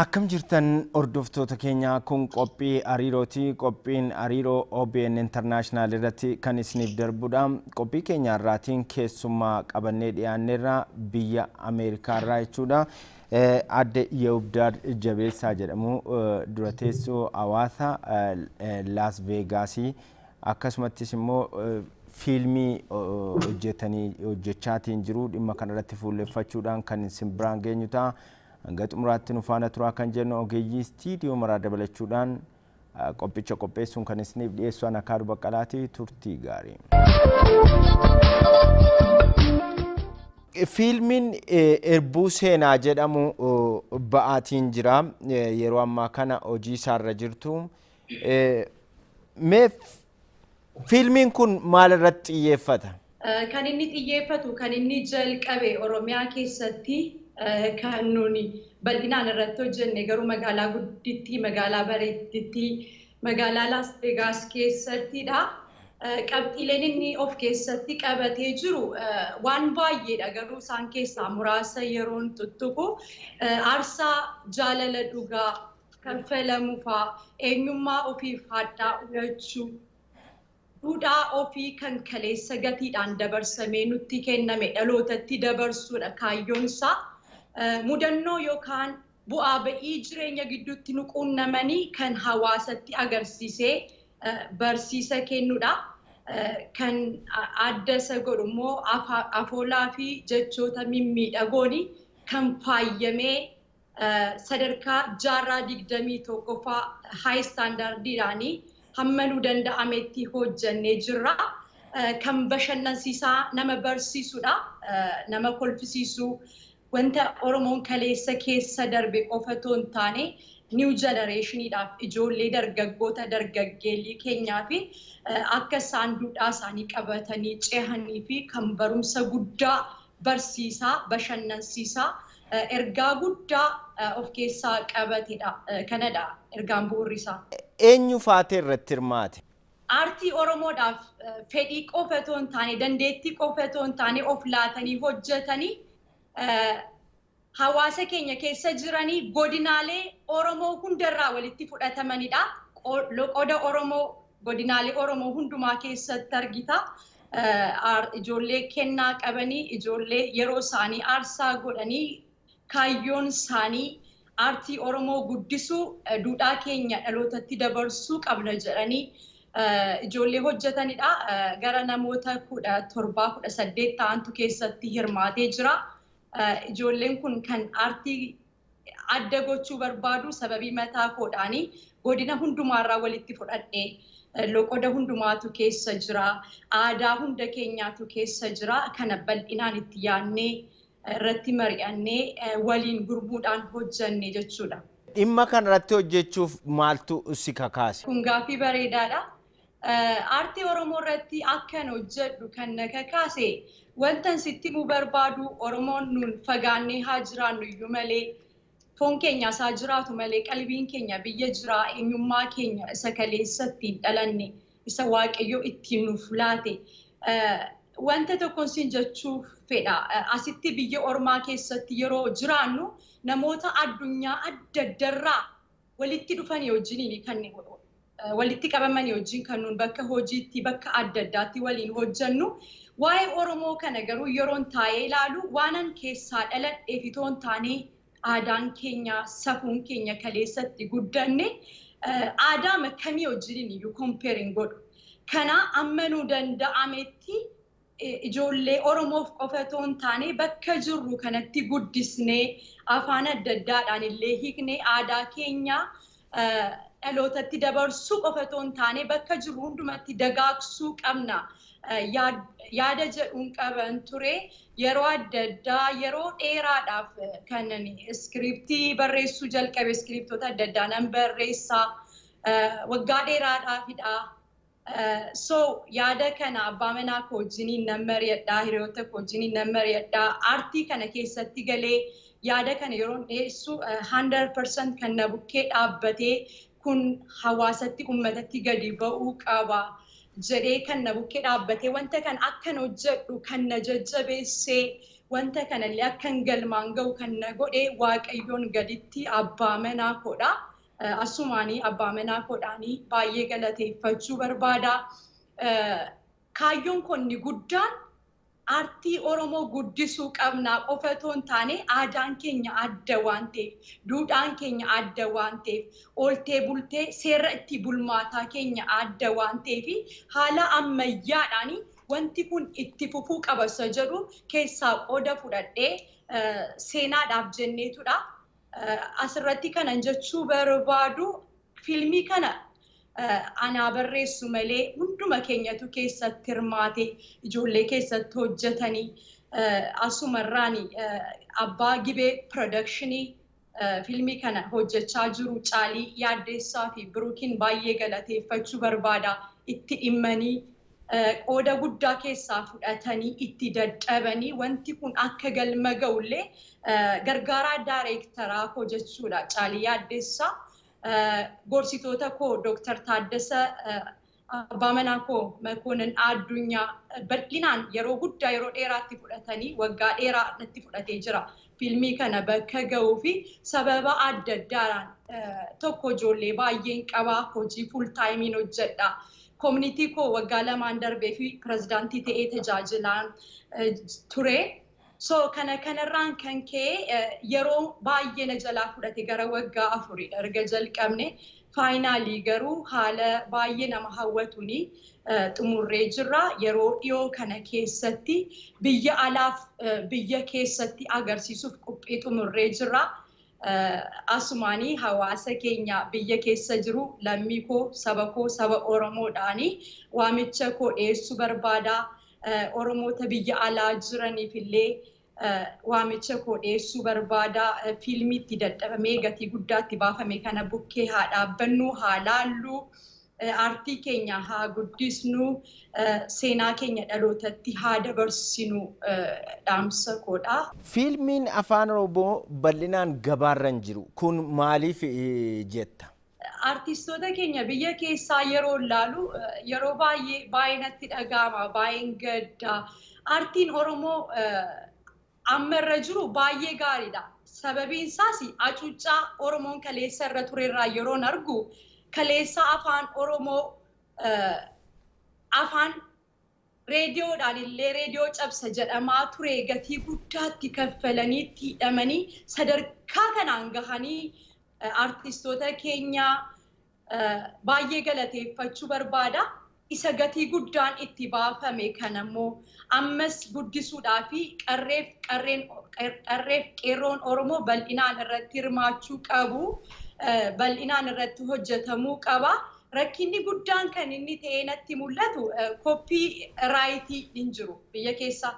Akkam jirtan, hordoftoota keenya? Kun qophii hariirooti. Qophiin hariiroo OBN International irratti kan isiniif darbudha. Qophii keenya irraatiin keessummaa qabannee dhiyaanneerra, biyya Ameerikaa irraa jechuudha. Adde Yewubdaar Jabeessaa jedhamu, dura teessoo hawaasa Laas Veegaasii, akkasumattis immoo fiilmii hojjetanii hojjechaatiin jiru. Dhimma kanarratti fuulleffachuudhaan kan isin biraan geenyu ta'a. Hanga xumuraatti nu faana turaa kan jennu, ogeeyyii istiidiyoo maraa dabalachuudhaan qophicha qopheessuun kan isiniif dhiyeessu ana Kaaduu Baqqalaati. Turtii gaarii. Fiilmiin Irbuu Seenaa jedhamu ba'aatiin jira. Yeroo ammaa kana hojii isaarra jirtu. Mee fiilmiin kun maal irratti xiyyeeffata? Kan inni xiyyeeffatu, kan inni jalqabe Oromiyaa keessatti, kan nuni bal'inaan irratti hojjenne garuu magaalaa guddittii, magaalaa bareeddittii, magaalaa Las Vegaas keessattidha. Qabxiileen inni of keessatti qabatee jiru waan baay'eedha, garuu isaan keessaa muraasa yeroon tuttuqu, aarsaa jaalala dhugaa kanfalamu fa'aa, eenyummaa ofiif hadhaa ulachuu, duudhaa ofii kan kaleessa gatiidhaan dabarsamee nutti kenname dhalootatti dabarsuudha kaayyoon isaa. Mudannoo yookaan bu'aa ba'ii jireenya gidduutti nu quunnamanii kan hawaasatti agarsiisee barsiisa kennudha. Kan adda isa godhu immoo afoolaa fi jechoota mimmiidhagoon kan faayyamee sadarkaa jaarraa 21ffaa high standardiidhaanii hamma nu danda'ametti hojjannee jirra. Kan bashannansiisaa nama barsiisudha. Nama kolfisiisuu, wanta Oromoon kaleessa keessa darbe qofa otoo hin taane, new generationiidhaaf, ijoollee dargaggoota dargaggeellii keenyaa fi akka isaan duudhaa isaanii qabatanii cehanii fi kan barumsa guddaa barsiisaa, bashannansiisaa, ergaa guddaa of keessaa qabatedha. Kanadha ergaan bu'uurri isaa. Eenyu faatee irratti hirmaate? Aartii Oromoodhaaf fedhii qofa otoo hin taane, dandeettii qofa otoo hin taane, of laatanii hojjetanii hawaasa keenya keessa jiranii godinaalee Oromoo hundarraa walitti fudhatamanidha. Loqoda Oromoo godinaalee Oromoo hundumaa keessatti argita. Ijoollee kennaa qabanii, ijoollee yeroo isaanii aarsaa godhanii, kaayyoon isaanii aartii Oromoo guddisuu, duudhaa keenya dhalootatti dabarsuu qabna jedhanii ijoollee hojjetanidha. Gara namoota 17, 18 ta'antu keessatti hirmaatee jira. Ijoolleen kun kan aartii adda gochuu barbaadu sababii mataa koodhaanii godina hundumaarraa walitti fudhadhee, loqoda hundumaatu keessa jira. Aadaa hunda keenyaatu keessa jira. Kana bal'inaan itti yaadnee, irratti mari'annee, waliin gurmuudhaan hojjanne jechuudha. Dhimma kanarratti hojjechuuf maaltu si kakaase? Kun gaaffii bareedaadha. Aartii Oromoo irratti akkan hojjedhu kan na kakaase, wantan sitti himuu barbaadu, Oromoon nuun fagaannee haa jiraannu iyyuu malee, foon keenyaas haa jiraatu malee, qalbiin keenya biyya jiraa. Eenyummaa keenya isa kaleessa ittiin dhalanne, isa Waaqayyo ittiin nuuf laate. Wanta tokkon siin jechuu fedha. Asitti biyya ormaa keessatti yeroo jiraannu namoota addunyaa adda addarraa walitti dhufanii wajjiniin, kan walitti qabamanii wajjin, kan nuun bakka hojiitti, bakka adda addaatti waliin hojjennu. Waa'ee Oromoo kana garuu yeroon taa'ee ilaalu, waanan keessaa dhaladheef itoo hin taane, aadaan keenya, safuun keenya kaleessatti guddanne aadaa kamii wajjiniin iyyuu compare hin godhu. Kana amma nu danda'ametti ijoollee Oromoof qofa otoo hin taane, bakka jirru kanatti guddisnee, afaan adda addaadhaan illee hiiknee, aadaa keenya dhalootatti dabarsuu qofa otoo hin taane, bakka jirru hundumatti dagaagsuu qabna. Yaada jedhuun qaban ture. Yeroo adda addaa, yeroo dheeraadhaaf kan iskiriiptii barreessuu jalqabe, iskiriiptoota adda addaa nan barreessaa. Waggaa dheeraadhaafidha. So yaada kana abbaa manaa koo wajjiniin nan mari'adhaa, hiriyoota koo wajjiniin nan mari'adhaa. Aartii kana keessatti galee yaada kana yeroon dhiyeessu, 100% kan na bukkee dhaabbatee, kun hawaasatti, uummatatti gadi ba'uu qaba jedhee kan na bukkee dhaabbatee, wanta kan akkan hojjedhu kan na jajjabeessee, Wanta kanallee akkan galmaan ga'u kan na godhe Waaqayyoon gaditti abbaa manaa koodha. Asumaanii abbaa manaa koodhaanii baay'ee galateeffachuu barbaada. Kaayyoon kun inni guddaan aartii Oromoo guddisuu qabnaa qofa otoo hin taane aadaan keenya adda waan ta'eef, duudhaan keenya adda waan ta'eef, ooltee bultee seera itti bulmaataa keenya adda waan ta'eef haala ammayyaadhaan wanti kun itti fufuu qaba isa jedhu keessaa qooda fudhadhee seenaadhaaf jenneetudha. Asirratti kanan jechuu barbaadu fiilmii kana anaa barreessu malee hunduma keenyatu keessatti hirmaate, ijoollee keessatti hojjetanii, asumarraan abbaa Gibee Production fiilmii kana hojjechaa jiru Caalii Yaaddeessaa fi Biruukiin baay'ee galateeffachuu barbaada. Itti dhimmanii, qooda guddaa keessaa fudhatanii, itti dadhabanii wanti kun akka galma ga'ullee gargaaraa daayireektaraa koo jechuudha Caalii Yaaddeessaa. Gorsitoota koo Dooktar Taaddasa, abbaa manaa koo Makoonnan Addunyaa bal'inaan yeroo guddaa yeroo dheeraatti fudhatanii, waggaa dheeraa natti fudhatee jira. Fiilmii kana bakka ga'uu fi sababa adda addaadhaan, tokko ijoollee baay'een qabaa, hojii full timeiin hojjedha. Community koo waggaa 2n darbee fi pirezidaantii ta'ee tajaajilaan ture. So kana kanarraan kan ka'e yeroo baay'ee na jalaa fudhate, gara waggaa 4dha erga jalqabne. Finally garuu haala baay'ee nama hawwatuuni xumurree jirra. Yeroo dhiyoo kana keessatti biyya alaaf biyya keessatti agarsiisuuf qophii xumurree jirra. Asumaanii hawaasa keenya biyya keessa jiru, lammii koo, saba koo, saba Oromoodhaanii waamicha koo dhiyeessuu barbaada. Oromoota biyya alaa jiraniif illee waamicha koo dhiyeessuu barbaada. Fiilmii itti dadhabamee gatii guddaatti baafame kana bukkee haa dhaabbannu, haa laallu. Aartii keenya haa guddisnu, seenaa keenya dhalootatti haa dabarsinu dhaamsa koodha. Fiilmiin afaan Oromoo bal'inaan gabaarra hin jiru. Kun maaliif jetta? Artistoota keenya biyya keessaa yeroo ilaalu yeroo baay'ee baay'ee natti dhaga'ama, baay'een gadda. Aartiin Oromoo amma irra jiru baay'ee gaariidha. Sababiin isaas hacuuccaa Oromoon kaleessa irra turerraa yeroon argu, kaleessa afaan Oromoo afaan reediyoodhaan illee reediyoo cabsa jedhamaa ture, gatii guddaatti kaffalanii itti hidhamanii sadarkaa kanaan gahanii artistoota keenya baay'ee galateeffachuu barbaada. Isa gatii guddaan itti baafame kanammoo ammas guddisuudhaa fi qarreef qarreef qeerroon Oromoo bal'inaan irratti hirmaachuu qabu. Bal'inaan irratti hojjetamuu qaba. Rakkinni guddaan kan inni ta'ee natti mul'atu copyright hin jiru biyya keessa.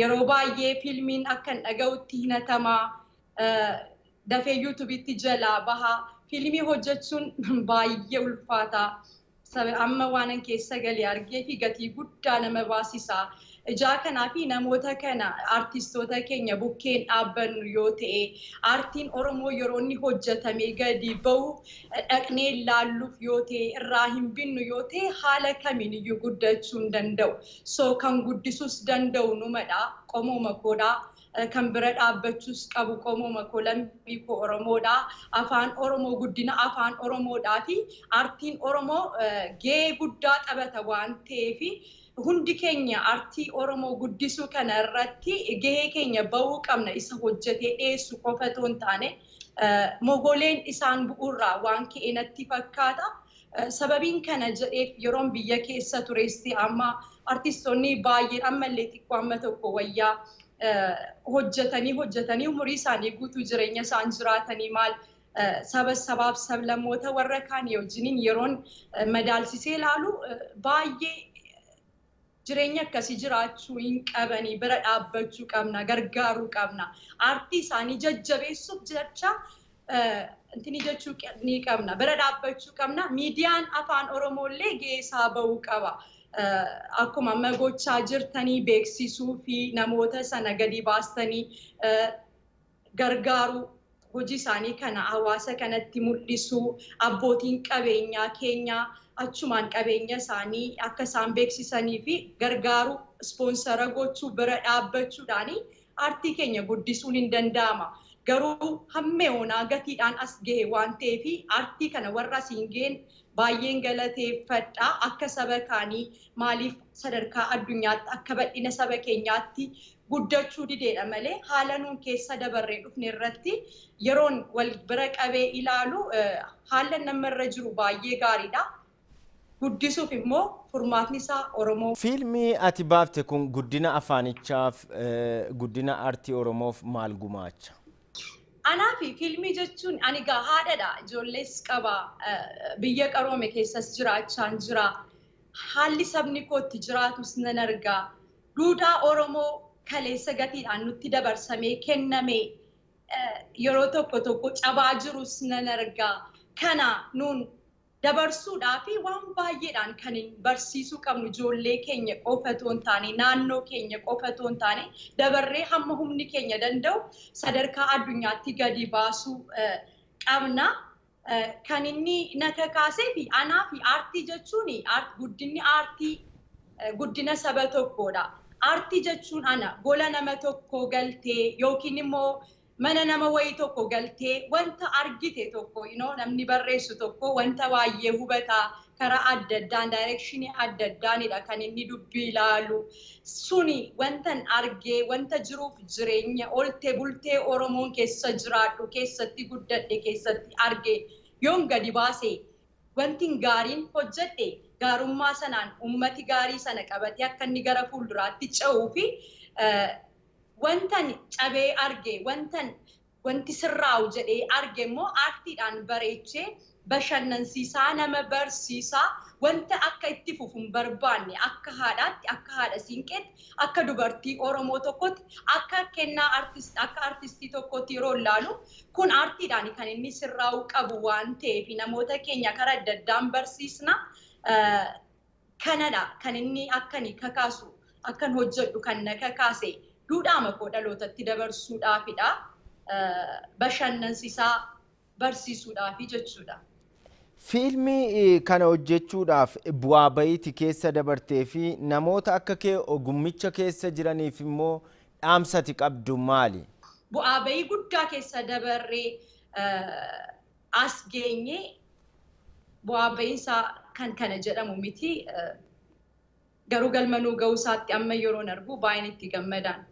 Yeroo baay'ee fiilmiin akka hin dhaga'utti hinatamaa, dafee YouTubeitti jalaa bahaa. Fiilmii hojjechuun baay'ee ulfaata. Amma waan keessa galee argee fi gatii guddaa nama baasisa. Ijaa kanaa fi namoota kana, artistoota keenya bukkeen dhaabbannu yoo ta'e, aartiin Oromoo yeroo inni hojjetamee gadi bahu dhaqnee ilaalluuf yoo ta'e, irraa hin binnu yoo ta'e, haala kamiin iyyuu guddachuu hin danda'u. So kan guddisuus danda'u numadha. Qomooma koodha. Kan bira dhaabbachuus qabu qomooma koo, lammii koo Oromoodha. Afaan Oromoo, guddina afaan Oromoodhaa fi aartiin Oromoo gahee guddaa taphata waan ta'eef, hundi keenya aartii Oromoo guddisuu kana irratti gahee keenya bahuu qabna. Isa hojjetee dhiyeessu qofa otoo hin taane, mogoleen isaan bu'uurraa waan ka'e natti fakkaata. Sababiin kana jedheef yeroon biyya keessa tureesti amma artistoonni baay'een ammallee xiqqoo amma tokko wayyaa, hojjetanii hojjetanii umurii isaanii guutuu jireenya isaan jiraatanii maal saba sabaaf sablammoota warra kaanii wajjiniin yeroon madaalsisee ilaalu, baay'ee jireenya akkasii jiraachuu hin qabanii. Bira dhaabbachuu qabna, gargaaruu qabna, aartii isaanii jajjabeessuuf jecha intini jechuu ni qabna, bira dhaabbachuu qabna. Miidiyaan afaan Oromoo illee gahee isaa bahuu qaba. Akkuma amma gochaa jirtanii beeksisuu fi namoota sana gadi baastanii gargaaruu, hojii isaanii kana hawaasa kanatti mul'isuu, abbootiin qabeenyaa keenya achumaan qabeenya isaanii akka isaan beeksisanii fi gargaaruu. Sponsor gochuu, bira dhaabbachuudhaani aartii keenya guddisuun hin danda'ama. Garuu hamma yoonaa gatiidhaan as gahe waan ta'eef, aartii kana warra asiin gaheen baay'een galateeffadha. Akka saba kaanii maaliif sadarkaa addunyaatti akka bal'ina saba keenyaatti guddachuu dideedha malee, haala nuun keessa dabarree dhufne irratti yeroon wal bira qabee ilaalu haala namarra jiru baay'ee gaariidha. Guddisuuf immoo furmaatni isaa Oromoo. Fiilmii ati baafte kun guddina afaanichaaf, guddina aartii Oromoof maal gumaacha? Anaafi fiilmii jechuun, ani gaa haadhadha. Ijoollees qaba. Biyya qaroome keessas jiraachaan jira. Haalli sabni kootti jiraatus nan argaa. Duudhaa Oromoo kaleessa gatiidhaan nutti dabarsamee kenname yeroo tokko tokko cabaa jirus nan argaa. Kana nuun dabarsuudhaa fi waan baay'eedhaan kan barsiisuu qabnu ijoollee keenya qofa otoo hin taane, naannoo keenya qofa otoo hin taane, dabarree hamma humni keenya danda'u sadarkaa addunyaatti gadi baasuu qabna. Kan inni na kakaasee fi anaa fi aartii jechuun, guddinni aartii guddina saba tokkoodha. Aartii jechuun ana gola nama tokko galtee yookiin immoo mana nama wayii tokko galtee wanta argite tokko, namni barreessu tokko wanta baay'ee hubataa, karaa adda addaan, direction adda addaanidha kan inni dubbii ilaalu. Suni wantan argee, wanta jiruuf jireenya oltee bultee Oromoon keessa jiraadhu keessatti guddadhe keessatti arge yoon gadi baase, wanti gaariin hojjedhe gaarummaa sanaan ummati gaarii sana qabatee akka inni gara fuulduraatti ce'uu fi wantan cabee arge, wantan wanti sirraa'u jedhee arge immoo aartiidhaan bareechee, bashannansiisaa, nama barsiisaa, wanta akka itti fufu hin barbaanne, akka haadhaatti, akka haadha siinqeetti, akka dubartii Oromoo tokkotti, akka kennaa akka artistii tokkotti yeroo ilaalu, kun aartiidhaan kan inni sirraa'uu qabu waan ta'eef namoota keenya karaa adda addaan barsiisna. Kanadha kan inni akkani kakaasu, akkan hojjedhu kan na kakaase, duudhaama koo dhalootatti dabarsuudhaafidha. Bashannansiisaa barsiisuudhaafi jechuudha. Fiilmii kana hojjechuudhaaf bu'aa bayiiti keessa dabartee fi namoota akka kee ogummicha keessa jiraniif immoo dhaamsati qabdu maali? Bu'aa bayii guddaa keessa dabarree as geenye, bu'aa bayiinsaa kan kana jedhamu miti. Garuu galma nuu ga'uu isaatti amma yeroon argu baay'een itti gammadaan.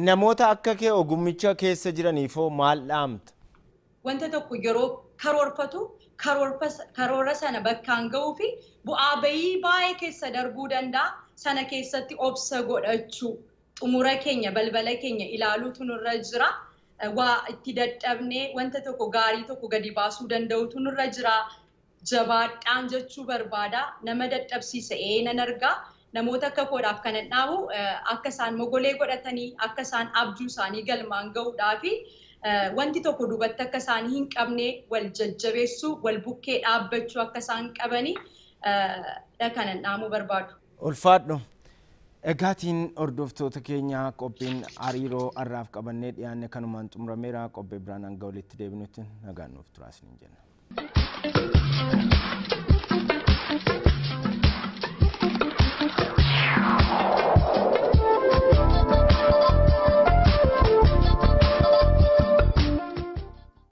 Namoota akka kee ogummicha keessa jiraniifoo maal dhaamta? Wanta tokko yeroo karoorfatu, karoora sana bakkaan ga'uu fi bu'aa bayii baay'ee keessa darbuu danda'a. Sana keessatti obsa godhachuu, xumura keenya, balbala keenya ilaaluutu nurra jira. Waa itti dadhabnee wanta tokko gaarii tokko gadi baasuu danda'utu nurra jira. Jabaadhaan jechuu barbaada. Nama dadhabsiisa ee nan argaa. Namoota akka koodhaaf kanan dhaabu, akka isaan mogolee godhatanii, akka isaan abjuu isaanii galmaan ga'uudhaa fi wanti tokko duubatti akka isaan hin qabne, wal jajjabeessuu, wal bukkee dhaabbachuu akka isaan qabanii dha kanan dhaamuu barbaadu. Ulfaadhu. Egaatiin hordoftoota keenya, qophiin hariiroo har'aaf qabannee dhiyaanne kanumaan xumurameera. Qophii biraan hanga walitti deebinutti nagaan nuuf turaa isiniin jenna.